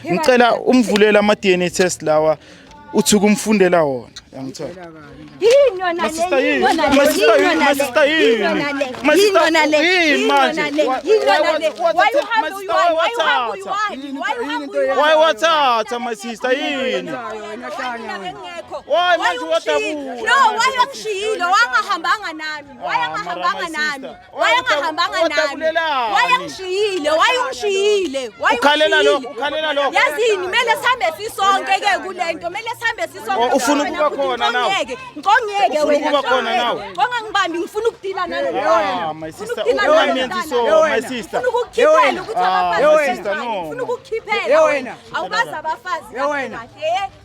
Ngicela umvulele ama DNA test lawa uthi kumfundela wona. Yangithola. Yini yona My le? sister Yini yini? yona le? My sister Yini yini? yona My le? sister Yini yini? yona le? My Yini sister yona le? yini Yini manje? yona le? Yini yona le? Why uhambe My sister, uyi-one? Why uhambe wathatha? uyi-one? Why uhambe uyi-one? Why wathatha my sister yini? Why manje wadabula? No, why wangishiyile? Wangahambanga nami. Why Ah, angahambanga mara my nami? sister. Why angahambanga nami? Wadabulelani? Why angishiyile? Why ungishiyile? Why Ukhalela lokho, ungishiyile? ukhalela lokho. Yazini kumele sihambe sisonke ke kule nto. Kumele sihambe sisonke. Oh, ufuna ukuba khona nawe? Ngeke, ngeke Ufuna wena. ukuba khona nawe? Ngongangibambi ngifuna ukudila nalo Ah, mntwana. my Ngifuna sister, ukudila nalo ungamenzi mntwana. so, my sister. Ngifuna ukukhiphela ukuthi Ah, abafazi my sister, benzani. no. Ngifuna ukukhiphela. Ye wena. Awubazi abafazi. Ye wena. kahle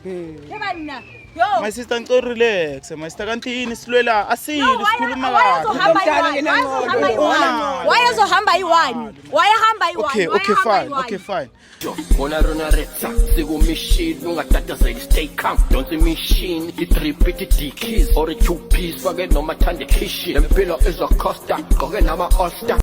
kahle. Ye bani Yo. My sister ngicela relax. My sister kanti yini silwela asili No, sikhuluma kahle. wayezohamba Umntana yi-one, ngenangqondo. wayezohamba yi-one. Wayezohamba yi-one. Wayehamba yi-one, Okay, okay wayehamba fine. yi-one. Okay fine. Bona rona retsa sikumishini ungatatazeli stay calm donsa imishini i-drip ithi dickies or i-two piece fake noma thande khishi lempilo izocosta gqoke nama-all-star.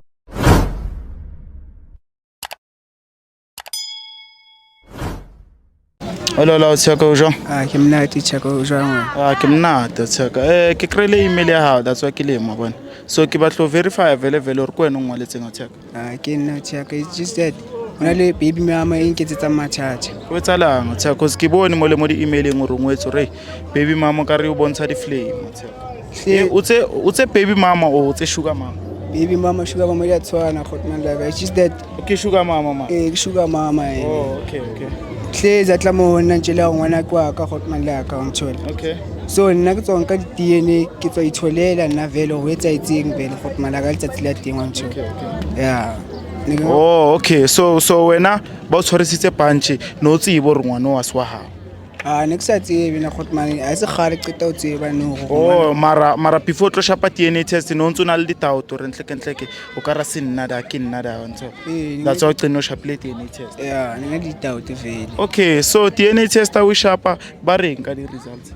Hello la tshaka o jwang? Ah, ke monate Tshaka, o jwang wena? Ah, ke monate tshaka. Eh ke kry-ile email ya hao, that's why ke le mo bona. So ke batla ho verify vele vele hore ke wena o ngwaletseng o tshaka. Ah, ke nna Tshaka. It's just that ho na le baby mama e nketsetsang mathata. O etsahalang tshaka? Cause ke bone mo le mo di-emaileng hore o ngwetse hore hey, baby mama o ka re o bontsha di-flame tshaka. Hle- Eh, o tse baby mama or o tse sugar mama? Baby mama, sugar mama di a tshwana kgotman laka. It's just that Okay, sugar mama ma. eh ke sugar mama ene. Oh, okay, okay. Hlezi a tla mo ho nna ntjela hore ngwana ke wa ka kgotman laka wa nthola. Okay. So nna ke tswa nka di-DNA ke tswa itholela nna vele hore ho etsahetseng vele kgotman laka letsatsi la teng wa nthola. Okay, okay. Yeah. Ne ke- Oh, okay. So wena ba o tshwarisitse punch no tsebe hore ngwana o wa se wa hao. Ah, ne ke sa tsebe nna kgotman ha se kgale qeta ho tseba no hore Oh, mara before o tlo shapa DNA test no ntse o na le di-doubt hore ntleke ntleke o ka ra se nna da ke nna da wa ntho. Ee, That's why o qenne o shapile DNA test. Yeah, ne na le di-doubt vele. Okay, so DNA test ha o e shapa ba reng ka di-results?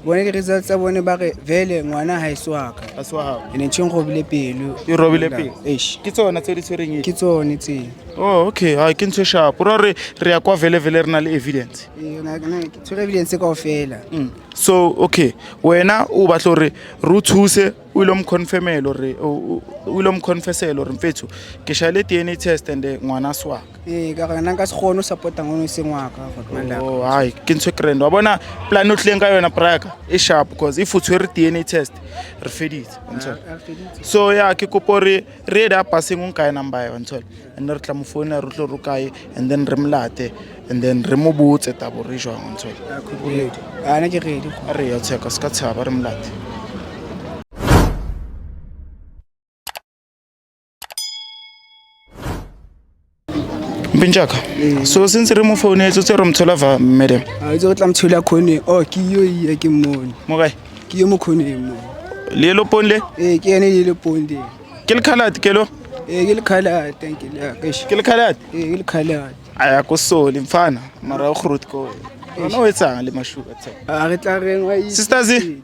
Bone di-results tsa bone ba re vele ngwana ha e se wa ka. Ha se wa hao. Ene ntho e nrobile pelo. E robile pelo? Eish. Ke tsona tse di tshwereng e? Ke tsone tseo. Oh, okay. Hai ke ntho e sharp. O ra hore re ya kwa vele vele re na le evidence. Ee, ke tshwere evidence kaofela. So okay, wena o batla hore re o thuse o ile mo confirmela hore o ile mo confessela hore mfethu ke shaile DNA test and ngwana se wa ka. Ee, ka re nna nka se kgone ho support-a ngwana o seng wa ka kgotman laka. Oh, hai ke ntho e grand. Wa bona plan o tlileng ka yona praka e sharp because if o tshwere DNA test re feditse. Wa nthola? Ah, re feditse. So ya ke kopo hore re ye da paseng o nkae number ya wa nthola. And then re tla mo founela re utlwe hore o kae and then re mo late and then re mo botse taba hore e jwang wa nthola. Ah, cool. Ah, nna ke ready. A re ya tsheka se ka tshaba re mo late. Mpintshaka. So since re mo founetse tse re mo thola va madam. Ah, itse re tla mo thola khoneng. Oh, ke yo iya ke mmone. Mo kae? Ke yo mo khoneng mo. Le lo pon le? Ee, ke yene le lepone le. Ke le colored ke lo? Ee, ke le colored, thank you. Yeah, eish. Ke le colored? Ee, ke le colored. Aya ko sole mfana mara o groot ko. Wena o etsang le mashuka tse? Ah, re tla reng wa itse. Sister Z.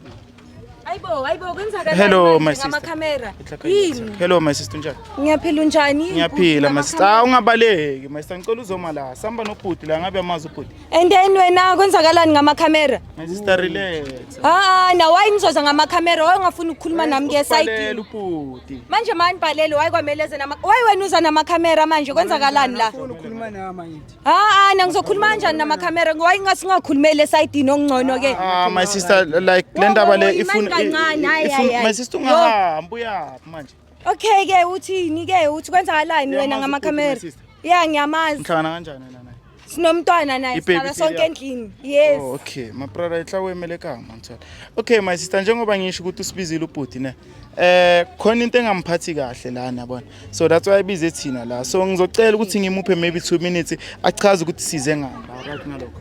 Hayibo, hayibo, kwenzakalani Hello, manje my sister. ngamakhamera? Yini? Hello my sister unjani? Ngiyaphila unjani? Ngiyaphila my sister. Ah ungabaleki my sister ngicela uzoma la. Samba nobhuti la ngabe amazi ubhuti. And then wena kwenzakalani ngamakhamera? My sister relax. Ah, na why nizoza ngamakhamera? Why ungafuni ukukhuluma nami ke Ubhalele side? ubhuti. Manje mani bhalele why kwameleze nama why wena uza namakhamera manje kwenzakalani la? Ufuna ukukhuluma nami angithi. Ah, ah, na ngizokhuluma kanjani namakhamera? Why ngasingakhulumeli esayidini okungcono ke? Ah my sister like le ndaba le Wo, wo, ifuna imani kancane, hayi, ifuna- hayi, hayi. my sister ungahamba uyaphi manje? Okay ke uthini ke uthi kwenzakalani wena Uyamazi ubhuti, my ngamakhamera? sister? Yeah, ngiyamazi. Nihlangana kanjani wena naye? Sinomntwana naye I-baby sihlala sonke yakho. endlini. Yes. Oh, okay my brother itla wemele kama ngithola. Okay my sister njengoba ngisho ukuthi usibizile ubhuti ne. Eh khona into engamphathi kahle lana yabona. So that's why ibize thina la. So ngizocela ukuthi ngimuphe maybe 2 minutes achaze ukuthi size ngani. Right ngalokho.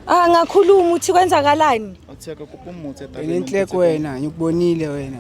Ah, ngakhuluma uthi kwenzakalani? Atheka kupha umuthi Wena inhleko wena, ngikubonile wena.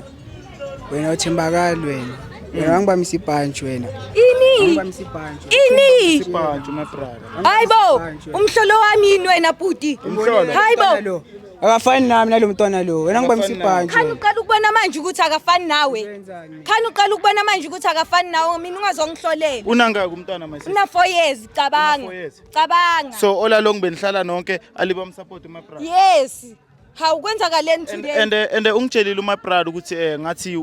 Wena uthembakali wena. Wena wangibambisa ibhantshi wena. Ini? Wangibambisa ibhantshi. Ini? Isibhantshi my brother. Hayibo, umhlolo wami yini wena bhuti? Umhlolo? Hayibo. Akafani nami nalo mntwana lo. Wena ngibambisa Akafani nawe. ibhantshi. Khani uqala ukubona manje ukuthi akafani nawe. Wenzani? Khani uqala ukubona manje ukuthi akafani nawe, mina ungazongihlolela. Unangaki umntwana, my sister? Una 4 years, cabanga. Una 4 years. Cabanga. So all along benihlala nonke, aliba msupport my brother? Yes. Hawu, kwenzakaleni today? And ungitshelile my brother ukuthi ngathi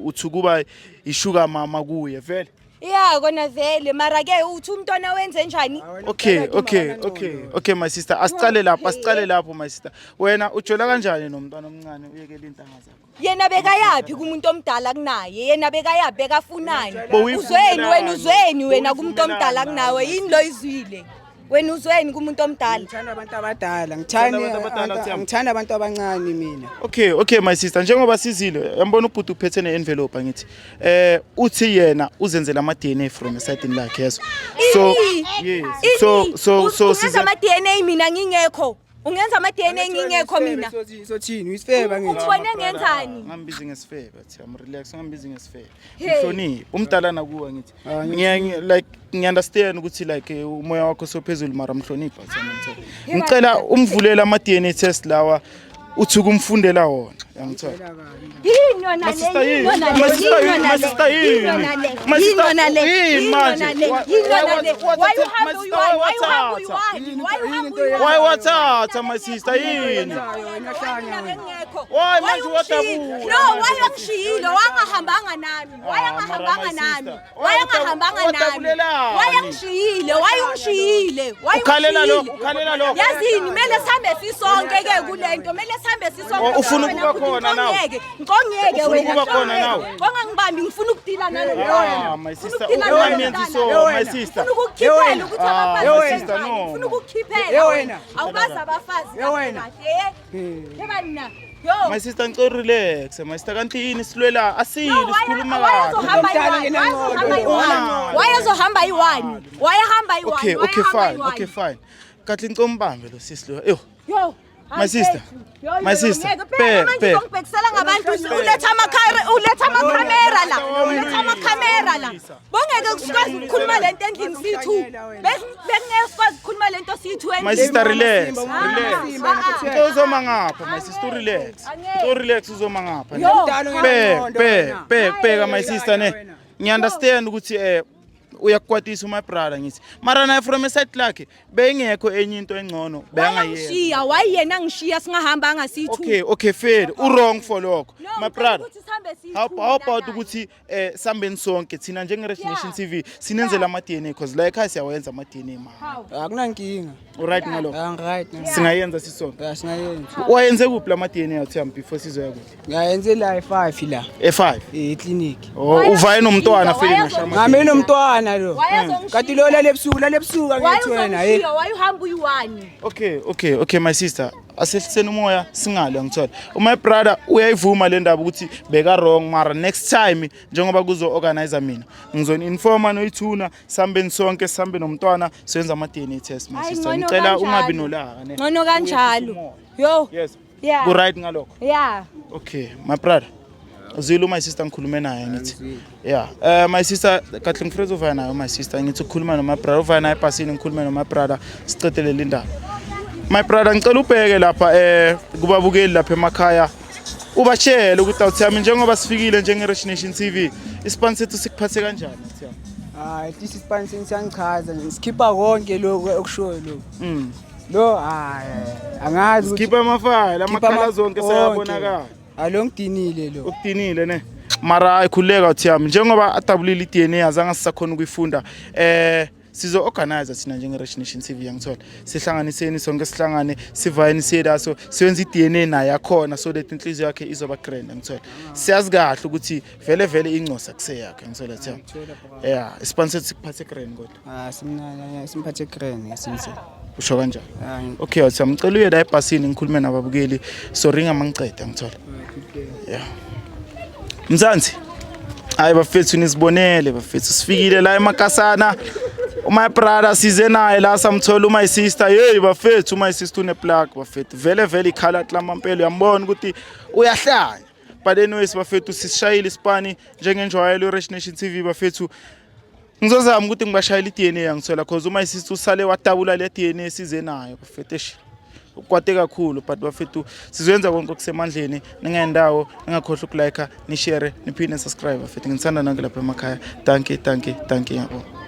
uthukuba ishuka mama kuye vele. Yeah, kona vele, mara ke uthi umntwana wenze njani? Okay, my sister, asicale lapho, asicale lapho, my sister. Wena ujola kanjani nomntwana omncane, uyekela intanga zakho? Yena bekayaphi kumuntu omdala kunaye? Yena bekayaphi, bekafunani? Bowuyivumelani? Uzweni wena, uzweni wena kumuntu omdala Bowuyivumelani? kunawe? Yini lo izwile? Wena uzweni kumuntu omdala? Ngithanda abantu abadala, ngithanda Uthanda abantu abadala, Themba? ngithanda abantu abancane mina. Okay, my sister, njengoba sizile, yambona ubhuti uphethe ne-envelope, angithi. Uthi yena uzenzela ama DNA from esayidini lakhe, yeso. So Ini? yes. Ini? So Ungenza size ama-DNA mina ngingekho? Ungenza ama-DNA ngingekho mina? Sothini? Uyisifeba ngithi. Ubone ngenzani? Ngambizi ngesifebe, athi I'm relax, ngambizi ngesifebe. Hey. Ngihloniphe. Umdala nakuwa ngithi. Ah, Ngiya like ngiunderstand ukuthi like umoya wakho sophezulu, mara mhloniphe, athi ngithola. Ngicela umvulele ama DNA test lawa, uthi kumfundela wona. Yangithola. Yini yona My le? sister, Yini yini? yona le? My sister, Yini yini? yona My le? sister, Yini yini? yona le? My Yini sister, yona le? yini Yini manje? yona le? Why Yini yona le? Why my uhambe sister, uyi-one? why Why uhambe wathatha? uyi-one? Why uhambe uyi-one? Why wathatha, my sister, yini? Wena hlanya wena. Bengekho. Why manje ungishiyile? wadabula? No, why ungishiyile? Wangahambanga nami. Why Ah, angahambanga mara my nami? sister. Why angahambanga nami? Wadabulelani? Why angishiyile? Why ungishiyile? Why Ukhalela lokho, ungishiyile? ukhalela lokho. Yazini, kumele sihambe sisonke ke kulento. Kumele sihambe sisonke. Oh, ufuna Wena ukuba futhi khona nawe? ngicongeke. Ngicongeke Ufuna wena. ukuba khona nawe? Ngicongangibambi, ngifuna ukudila nalo Ah, mntwana. my Ngifuna sister, ukudila nalo ungamenzi mntwana. so, my sister. Ngifuna ukukhiphela ukuthi Ah, abafazi my benzani. sister, no. Ngifuna ukukhiphela. Ye wena. Awubazi abafazi Ye wena. kahle kahle. Yeba nina. Yo. My sister, ngicela relax. My sister, kanti yini silwela? Asili No, sikhuluma kahle. wayezohamba Umntana yi-one, ngenangqondo. wayezohamba yi-one. Wayezohamba yi-one. Wayehamba yi-one, Okay, wayehamba fine. yi-one. Okay, fine. Kahle, ngicela umbambe lo sisi lo. Eyo. Yo, My sister. Yo, yo, My yo, sister. ngeke. Bheka, Bheka manje bheka. uzongibhekisela ngabantu, uletha amakhamera la, uletha amakhamera la. Bongeke sikwazi ukukhuluma lento endlini siyi-two. Bengeke sikwazi ukukhuluma lento siyi-two My endlini. sister, relax. Ah, Relax. ah, ah. Ngicela uzoma ngapha, my sister, relax. Angeke. Ngicela relax, uzoma ngapha. Yo. Umntana Bheka, ongenangqondo bheka, wena. bheka, bheka, my sister, ne. Wena. Ngiunderstand ukuthi uyakukwatisa my brother, ngithi. Mara naye from eside lakhe bengekho enye into engcono bengayenza. Wayangishiya, wayena ngishiya singahambanga siyi-two. Okay, fair. U wrong for lokho. No, My ngicela brother. ukuthi sihambe siyi-two How about mina naye. ukuthi sambeni sonke thina njenge Rich Nation TV sinenzela ama DNA, because la ekhaya siyawenza ama DNA man. Hawu. Akunankinga. Alright ngalokho. Ah, right. Singayenza sisonke. Ya, singayenza. Wayenze kuphi lama DNA athi before sizoya kuphi? Ngayenze la e5 la E5. eclinic. Oh, uvaye nomntwana fike ngashama. Ngame nomntwana lo. Wayezongishiya. Kanti lo lale ebusuku, lale ebusuku angithi wena hey. Wayezongishiya, wayuhamba uyi-one. Okay, my sister. Asehliseni umoya, singalwa, ngithola. My brother uyayivuma le ndaba ukuthi beka wrong, mara next time njengoba kuzo organize mina, ngizoni informa noyithuna, sambeni sonke, sambe nomntwana, siyenza ama DNA test, my Hayi, sister. ngcono Ngicela kanjalo. ungabi nolaka, ne. Ngcono kanjalo. Yo. Yes. Yeah. Ku right ngalokho. Yeah. Okay, my brother. Uzwile my sister, ngikhulume naye ngithi. Yeah. My sister, kahle ngifuna uvaya nayo my sister, ngithi ukukhuluma no my brother, uvaya naye ebhasini, ngikhulume no my brother, sicedele le ndaba. My brother, ngicela ubheke lapha kubabukeli lapha emakhaya. Ubatshele ukuthi awuthiyami, njengoba sifikile njenge Rich Nation TV, ispan sethu sikuphathe kanjani, awuthiyami? Hayi, at least isipani siyangichaza nje. Sikhipha konke lokho okushoyo lokho. Lo hayi, angazi ukuthi Sikhipha amafayela, Khipha amakhala zonke sayabonakala. Alo ngidinile lo. Ukudinile, ne? Mara ayikhululeka uthiyami, njengoba adabulile i-DNA, azange sisakhona ukuyifunda. Sizo organize thina njenge Rich Nation TV, yangithola, sihlanganiseni sonke, sihlangane, sivayeni, siye la, so siyenza i-DNA naye yakhona, so that inhliziyo yakhe izoba grand, ngithola. Siyazi kahle ukuthi vele vele incosa kuseyakhe, ngithola thiyami. Yeah, ispan sethu sikuphathe grand kodwa. Ah, simnana simphathe grand ngesinse. Usho kanjalo? Ah. Okay, uthiyami, ngicela uye la ebhasini, ngikhulume nababukeli, so ringa mangiceda, ngithola. Yeah, Mzansi. Hayi bafethu, nisibonele bafethu, sifikile la emakasana. My brother size naye la, samthola my sister. Hey bafethu, my sister une plug bafethu. Vele vele ikhala lamampela, uyambona ukuthi uyahlanya. But anyways bafethu, sisishayile isipani njengenjwayelo Rich Nation TV bafethu. Ngizozama ukuthi ngibashayele i-DNA, yangithola, cause uma sister usale wadabula le DNA size nayo bafethu. Eish. Ukwate kakhulu, but bafethu, sizoyenza konke okusemandleni. Ningendawo, ningakhohlwa ukulike, nishare, niphinde subscribe, bafethu. Ngithanda nonke lapha emakhaya. Dankie, dankie, dankie, ngiyabonga.